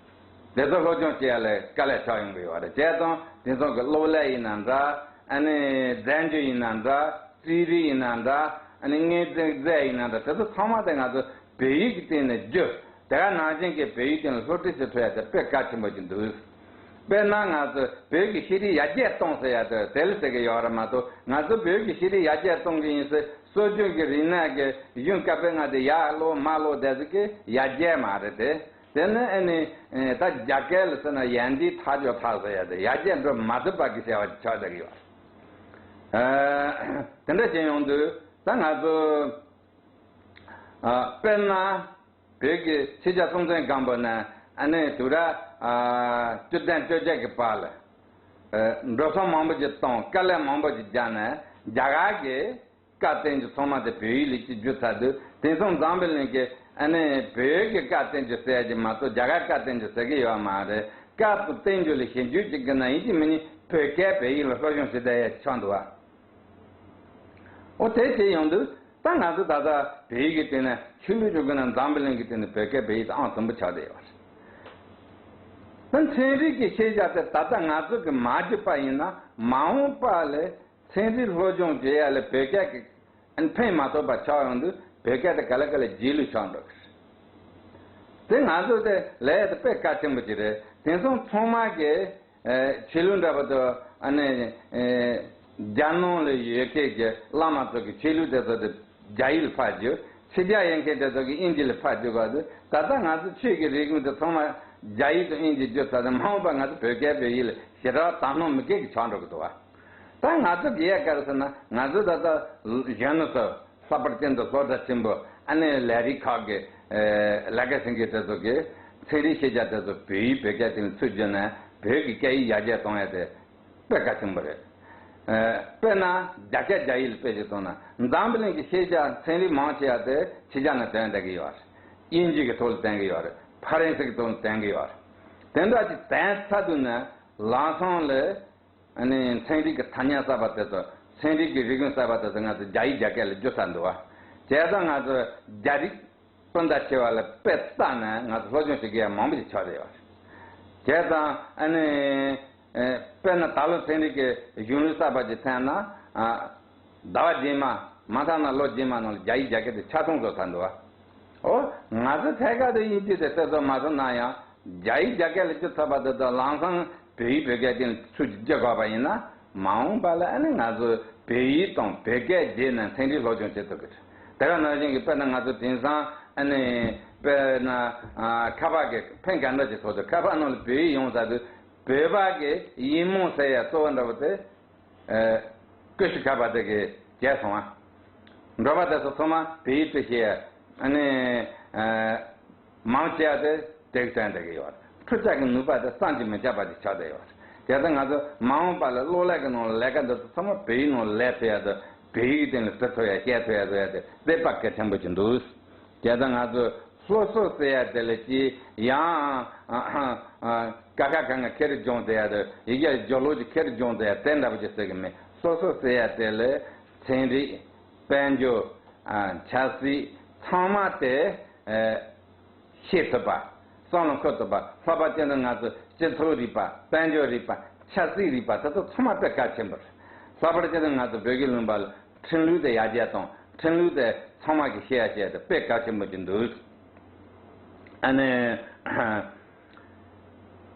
དེ་ཚོ་སློབ་སྦྱོང་བྱེད་ཡ་ལ་དཀའ་ལས་ཆགས་ཡོང་གི་ཡོད་རེད། བྱས་ཙང་དེང་སང་གི་གློག་ཀླད་ཡིན་ན་འདྲ། ཨ་ནི་རྫས་འགྱུར་ཡིན་ན་འདྲ། རྩིས་རིག་ཡིན་ན་འདྲ། ཨ་ནི་དངོས་རྫས་རྫས་ཡིན་ན་འདྲ། དེ་ཚོ་ཚང་མ་དེ་ང་ཚོ་བོད་ཡིག་གི་སྟེང་ནས་བསྒྱུར། དེ་ག་ནང་བཞིན་གྱི་བོད་ཡིག་སྟེང་ལ་སློབ་ཁྲིད་བྱེད་ཐུབ་ཡ་དེ་དཔེ་གལ་ཆེན་པོ་ཅིག་འདུག། དཔེར་ན་ང་ཚོ་བོད་ཀྱི་ཤེས་རིག་ཡར་རྒྱས་གཏོང་ཟེར་ཡ་དེ་དེ་ལ་ཟེར་གྱི་ཡོད་རེད་མ་གཏོགས། ང་ཚོ་བོད་ཀྱི་ཤེས་རིག་ཡར་རྒྱས་གཏོང་གི་ཡིན་ཟེར། སྲོལ་རྒྱུན་གྱི་རིག་གནས་ཀྱི་གཞུང་བཀའ་པོད་ལྔ་དེ་ཡར་ཀློག་མར་ཀློག་དེ་ཚོ་གི་ཡར་རྒྱས་མ་རེད་དེ། དེ་ནི་ཨ་ནི་ད་རྒྱ་སྐད་ལ་ཟེར་ན་ཡར་འདི་ཐག་ཆོད་ཐག་ཟེར་ཡ་དེ་ཡར་རྒྱས་འགྲོ་མ་ཐུབ་པ་གི་བྱ་བ་ཆགས་བསྡད་ཀྱི་ཡོད་རེད། དེ་འདྲ་བྱས་ཡོང་དུས་ད་ང་ཚོ་དཔེར་ན། བོད་ཀྱི་ཕྱི་རྒྱལ་སྲོང་བཙན་སྒམ་པོ་ནས་ཨ་ནི་དུས་རབས་བཅུ་བདུན་བཅོ་བརྒྱད་ཀྱི་བར་ལ་འགྲོ་སོང་མང་པོ་ཞིག་བཏང་། དཀའ་ལས་མང་པོ་ཞིག་བརྒྱབ་ནས་རྒྱ་གར་གྱི་བཀའ་བསྟན་འགྱུར་ཚང་མ་དེ་བོད་ཡིག་ལ་ཅིག་བསྒྱུར་ཚར་དུས། དེང་སང་འཛམ་བུ་གླིང་གི་ཨ་ནི་བོད་ཀྱི་བཀའ་བསྟན་འགྱུར་ཟེར་གྱི་མ་གཏོགས་རྒྱ་གར་བཀའ་བསྟན་འགྱུར་ཟེར་གྱི་ཡོད་མ་རེད། བཀའ་དང་བསྟན་འགྱུར་ལ་ཞིབ་འཇུག་བྱེད་དགོས་ན་ཡིན་གཅིག་མིན་གཉིས་བོད་སྐད་བོད་ཡིག་ལ་སློབ་སྦྱོང་བྱེད་བསྡད་ཡ་ཆགས་འདུག་བ། ཨོ་དེ་བྱས་ཡོང་དུས་ད་ང་ཚོ་ད་ལྟ་བོད་ཡིག་གི་སྟེང་ནས་ཆོས་ལུགས་ཀྱི་སྒོ་ནས་འཛམ་བུ་གླིང་གི་སྟེང་ནས་བོད་སྐད་བོད་ཡིག་དེ་ཨང་དང་པོ་ཆགས་བསྡད་ཡོད་རེད། ད་ཚན་རིག་གི་ཤེས་བྱ་དེ་ད་ལྟ་ང་ཚོ་གིས་མ་བསྒྱུར་པ་ཡིན་ན། མ་འོངས་པ་ལ་ཚན་རིག་སློབ་སྦྱོང་བྱེད་ཡ་ལ་བོད་སྐད་ཀྱི་ཕན་མ་ཐོགས་པ་ཆགས་ཡོང་དུས། བོད་སྐད་དེ་ག་ལེ་ག་ལེ་རྗེས་ལུས་ཆགས་འགྲོ་གི་རེད། དེ་ང་ཚོ་དེ་ལས་དེ་དཔེ་གལ་ཆེན་པོ་ཅིག་རེད། དེང་སང་ཚང་མ་གིས་ཆོས་ལུགས་འདྲ་པོ་དེ་ཨ་ནི་རྒྱ་ནང་ལ་ཡོད་མཁན་གྱི་བླ་མ་ཚོ་གིས་ཆོས་ལུགས་དེ་ཚོ་དེ་རྒྱ་ཡིག་ལ་ཕར་བསྒྱུར། ཕྱི་རྒྱལ་ཡོད་མཁན་དེ་ཚོ་གིས་དབྱིན་ཇི་ལ་ཕར་བསྒྱུར་བ་དེ། ད་ལྟ་ང་ཚོ་ཆོས་ཀྱི་རིག་གཞུང་དེ་ཚང་མ་རྒྱ་ཡིག་དང་དབྱིན་ཇི་བསྒྱུར་ཚར་ཏེ། མ་འོངས་པ་ང་ཚོ་བོད་སྐད་བོད་ཡིག་ལ་ཞེ་དྲག་དག་སྣང་མེད་མཁན་གྱི་ཆགས་འགྲོ་གི་འདུག་བ། ད་ང་ཚོ་གི་ཡ་ག་རེ་ཟེར་ན། ང་ཚོ་ད་ལྟ་གཞོན་ནུ་ཚོ་ལྷག་པར་ཅན་དུ་སློབ་གྲྭ་ཆེན་པོ་ཨ་ནི་ལས་རིགས་ཁག་གི་ལས་ཀ་བྱེད་མཁན་དེ་ཚོ་གིས་ཚན་རིག་ཤེས་བྱ་དེ་ཚོ་བོད་ཡིག་བོད་སྐད་སྟེང་ཚུར་བསྒྱུར་ནས་བོད་ཀྱི་སྐད་ཡིག་ཡར་རྒྱས་གཏོང་ཡ་དེ་དཔེ་གལ་ཆེན་པོ་རེད། དཔེར་ན་རྒྱ་སྐད་རྒྱ་ཡིག་ལ་དཔེ་ཅིག་བཏང་ན། འཛམ་བུ་གླིང་གི་ཤེས་བྱ་ཚན་རིག་མང་ཆེ་བ་དེ་ཕྱི་རྒྱལ་ནས་ཐོན་བསྡད་ཀྱི་ཡོད་རེད། དབྱིན་ཇི་གི་ཐོག་ལ་ཐོན་གྱི་ཡོད་རེད། ཕ་རན་སི་གི་ཐོག་ལ་ཐོན་གྱི་ཡོད་རེད། དེ་འདྲ་ཅིག་ཐོན་ཚར་དུས་ནས་ལམ་སང་ལ་ཨ་ནི་ཚན་རིག་གི་ཐ་སྙད་གསར་པ་དེ་ཚོ། ཚན་རིག་གི་རིག་གཞུང་གསར་པ་དེ་ཚོ་ང་ཚོ་རྒྱ་ཡིག་རྒྱ་སྐད་ལ་བསྒྱུར་ཚར་འདུག་བ། བྱས་ཙང་ང་ཚོ་རྒྱ་རིགས་སྤུན་ཟླ་ཆེ་བ་ལ་དཔེ་ལྟ་ནས་ང་ཚོ་སློབ་སྦྱོང་བྱེད་མཁན་ཡང་མང་པོ་ཞིག་ཆགས་བསྡད་ཡོད་རེད། བྱས་ཙང་ཨ་ནི་ཨེ་དཔེར་ན་ད་ལོ་ཚན་རིག་གི་གཞུང་ལུགས་གསར་པ་ཅིག་ཐོན་ན། ཨ་ཟླ་བ་རྗེས་མ་མ་མཐའ་ན་ལོ་རྗེས་མ་ནང་ལ་རྒྱ་ཡིག་རྒྱ་སྐད་དེ་ཆ་ཚང་བཟོ་ཚར་འདུག་བ། ཨོ། ང་ཚོ་ཐད་ཀར་དུ་དབྱིན་ཇི་དེ་གསལ་བཟོ་མ་ཐུབ་ན་ཡང་། རྒྱ་ཡིག་རྒྱ་སྐད་ལ་བསྒྱུར་ཐུབ་པ་དེ་དང་། ལམ་སང་བོད་ཡིག་བོད་སྐད་དེ་ཚུར་བསྒྱུར་དགོས་པ་ཡིན་ན། མ་འོངས་པ་ལ་ཨ་ནི་ང་ཚོ་བོད་ཡིག་དང་བོད་སྐད་བརྗེས་ནས་ཚན་རིག་སློབ་སྦྱོང་བྱེད་ཐུབ་ཀྱི་རེད། དེ་ག་ནང་བཞིན་གྱི་དཔེར་ན་ང་ཚོ་དེང་སང་ཨ་ནི་དཔེར་ན་ཨ་ཁ་པར་གྱི་ཕན་ག་འདྲ་ཅིག་ཐོགས་ཏེ། ཁ་པར་ནང་ལ་བོད་ཡིག་ཡོང་ཚར་དུས། བོད་པ་གི་ཡིག་རྨོངས་ཟེར་ཡ་གཙོ་བོ་འདྲ་པོ་དེ། ཨ་ཀུ་ཤུ་ཁ་པར་དེ་གིས་བརྗེད་སོང་ཨ། འགྲོ་བ་དེ་ཚོ་ཚང་མ་བོད་ཡིག་ཏུ་ཤེས་ཡ། ཨ་ནི་ཨ་མང་ཆེ་བ་དེ་དེ་གི་དོན་དེ་གི་ཡོད་རེད། འཕྲུལ་ཆས་ཀྱི་ནུས་པ་དེ་བསམ་གྱིས་མི་ཁྱབ་པ་ཅིག་ཆགས་བསྡད་ཡོད་རེད། བྱས་ཙང་ང་ཚོ་མ་འོངས་པ་ལ་གློག་ཀླད་ཀྱི་ནང་ལ་ལས་ཀ་འདི་ཚོ་ཚང་མ་བོད་ཡིག་ནང་ལ་ལས་ཐུབ་ཡ་དང་བོད་ཡིག་སྟེང་ལ་འབྲི་ཐུབ་ཡ་བཤད་ཐུབ་ཡ་བཟོ་ཡ་དེ་དཔེ་དཔེ་གལ་ཆེན་པོ་ཅིག་འདུག་བྱས་ཙང་ང་ཚོས་སློབ་གསོ་ཟེར་ཡ་དེ་ལ་ཅི་ཡང་ཀ་ཁ་ག་ང་ཁེར་སྦྱོང་ཟེར་ཡ་དང་ཡི་གེ་སྦྱོར་ཀློག་ཅིག་ཁེར་སྦྱོང་ཟེར་ཡ་དེ་འདྲ་པོ་ཅིག་ཟེར་གི་མེད། སློབ་གསོ་ཟེར་ཡ་དེ་ལ་ཚན་རིག་དཔལ་འབྱོར། ཨ། ཆབ་སྲིད་ཚང་མ་དེ་ཨ་ཤེས་ཐུབ་པ། བསམ་བློ་འཁོར་ཐུབ་པ། ལྷག་པར་དུ་ང་ཚོ་སྤྱི་ཚོགས་རིག་པ། དཔལ་འབྱོར་རིག་པ། ཆབ་སྲིད་རིག་པ། དེ་ཚོ་ཚང་མ་དཔེ་གལ་ཆེན་པོ་རེད། ལྷག་པར་དུ་ང་ཚོ་བོད་ཀྱི་ལུང་པ་ལ་ཁྲིམས་ལུགས་དེ་ཡར་རྒྱས་གཏོང་། ཁྲིམས་ལུགས་དེ་ཚང་མ་གིས་ཤེས་ཡ་བྱས་ཏེ་དཔེ་གལ་ཆེན་པོ་ཅིག་འདུག་ཨ་ནི།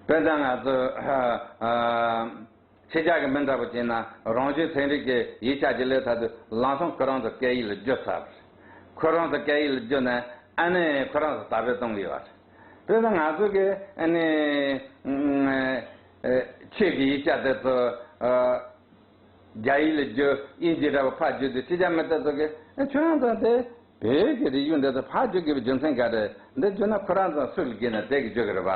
དཔེར་ན་ང་ཚོ་ཨ་ཨ། ཕྱི་རྒྱལ་གྱི་མི་འདྲ་པོ་བྱས་ན་རང་བྱུང་ཚན་རིག་གི་ཡིག་ཆ་ཅིག་ལས་ཐ་དུ་ལམ་སང་ཁོ་རང་ཚོ་སྐད་ཡིག་ལ་བསྒྱུར་ཚར་བ་རེད། ཁོ་རང་ཚོ་སྐད་ཡིག་ལ་བསྒྱུར་ནས་ཨ་ནི་ཁོ་རང་ཚོ་དར་སྤེལ་གཏོང་གི་ཡོད་རེད། དཔེར་ན་ང་ཚོ་གི་ཨ་ནི་ཆོས་ཀྱི་ཡིག་ཆ་དེ་ཚོ་རྒྱ་ཡིག་ལ་བསྒྱུར། དབྱིན་ཇི་འདྲ་པོ་ཕར་བསྒྱུར་དུས་ཕྱི་རྒྱལ་མི་དེ་ཚོ་གི་ཁྱོད་རང་ཚོ་དེ་བོད་ཀྱི་རིག་གཞུང་འདི་ཚོ་ཕར་བསྒྱུར་དགོས་པའི་རྒྱུ་མཚན་ག་རེ། འདི་བསྒྱུར་ན་ཁོ་རང་ཚོ་སུ་ལ་དགོས་ན་དེ་གི་བསྒྱུར་གི་རེད་པ།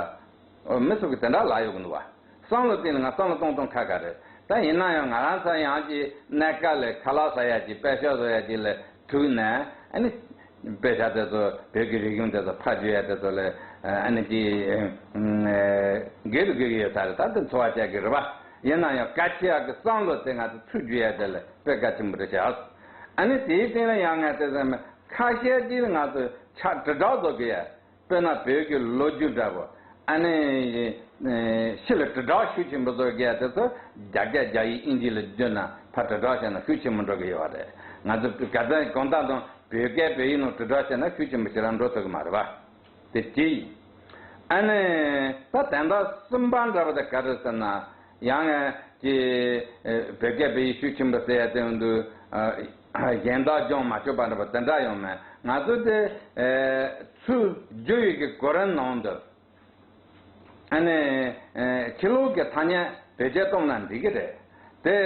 ཨོ། མི་སུ་གི་དེ་འདྲ་ལབ་ཡོང་གི་འདུག་བ། བསམ་བློ་བཏང་ན་ང་བསམ་བློ་གཏོང་གཏོང་ཁག་ཁག་རེད། ད་ཡིན་ན་ཡང་ང་རང་ཚོ་ཡང་ཅིག་གནས་སྐབས་ལ་ཁ་ལག་ཟ་ཡ་ཅིག་དཔེ་ཤོག་བཟོ་ཡ་ཅིག་ལ་ཐུག་ནས་ཨ་ནི་དཔེ་ཆ་དེ་ཚོ་བོད་ཀྱི་རིག་གཞུང་དེ་ཚོ་ཕར་བསྒྱུར་ཡ་དེ་ཚོ་ལ་ཨ་ནི་ཅིག་དགོས་དུ་དགོས་ཀྱི་ཡོད་ས་རེད། ད་དེ་འཚོ་བ་སྐྱེལ་གི་རེད་པ། ཡིན་ན་ཡང་གལ་ཆེ་ཡག་གི་བསམ་བློ་དེ་ང་ཚོ་ཚུར་བསྒྱུར་ཡ་དེ་ལ་དཔེ་གལ་ཆེན་པོ་རེད་ཤག་ཨ་ནི་དེའི་སྟེང་ལ་ཡང་ང་དེ་ཚོ་ཁ་ཤས་ཅིག་ལ་ང་ཚོ་ཕྱག་དྲིལ་བསྒྲགས་བཟོ་གི་ཡ། དཔེར་ན་བོད་ཀྱི་ལོ་རྒྱུས་འདྲ་པོ། ཨ་ནི་ཕྱི་ལ་དྲིལ་བསྒྲགས་ཤུགས་ཆེན་པོ་བཟོ་རྒྱུ་དེ་ཚོ་རྒྱ་སྐད་རྒྱ་ཡིག་དབྱིན་ཇི་ལ་བསྒྱུར་ན་ཕར་དྲིལ་བསྒྲགས་བྱས་ན་ཤུགས་ཆེན་པོ་འགྲོ་གི་ཡོད་པ་རེད། ང་ཚོ་ག་ཚོད་གང་ལྟར་དང་བོད་སྐད་བོད་ཡིག་ནང་དྲིལ་བསྒྲགས་བྱས་ན་ཤུགས་ཆེན་པོ་ཞེ་དྲག་འགྲོ་ཐུབ་ཀྱི་མ་རེད་པ། དེ་གཅིག་ཨ་ནི་ད་དོན་དག་གསུམ་པ་འདྲ་པོ་དེ་ག་རེ་ཟེར་ན། ཡང་ང་ཀྱི་བོད་སྐད་བོད་ཡིག་ཤུགས་ཆེན་པོ་ཟེར་ཡ་དེ་འདུག་གཞན་དག་སྦྱོང་མ་ཆོག་པ་འདྲ་པོ་དེ་འདྲ་ཡོང་མེད། ང་ཚོ་དེ་ཚུར་བསྒྱུར་ཡས་ཀྱི་གོ་རིམ་ནང་དུ་ཨ་ནི་ཕྱི་ལོགས་ཀྱི་ཐ་སྙད་བེད་སྤྱོད་གཏོང་ན་འགྲིག་གི་རེད། དེ་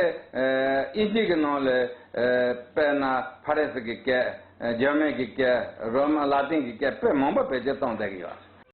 དབྱིན་ཇི་གི་ནང་ལ་དཔེར་ན་ཕ་རན་སི་གི་སྐད། འཇར་མན་གི་སྐད། རོ་མ་ལ་ཏིན་གི་སྐད་དཔེ་མང་པོ་བེད་སྤྱོད་གཏོང་བསྡད་ཀྱི་ཡོད།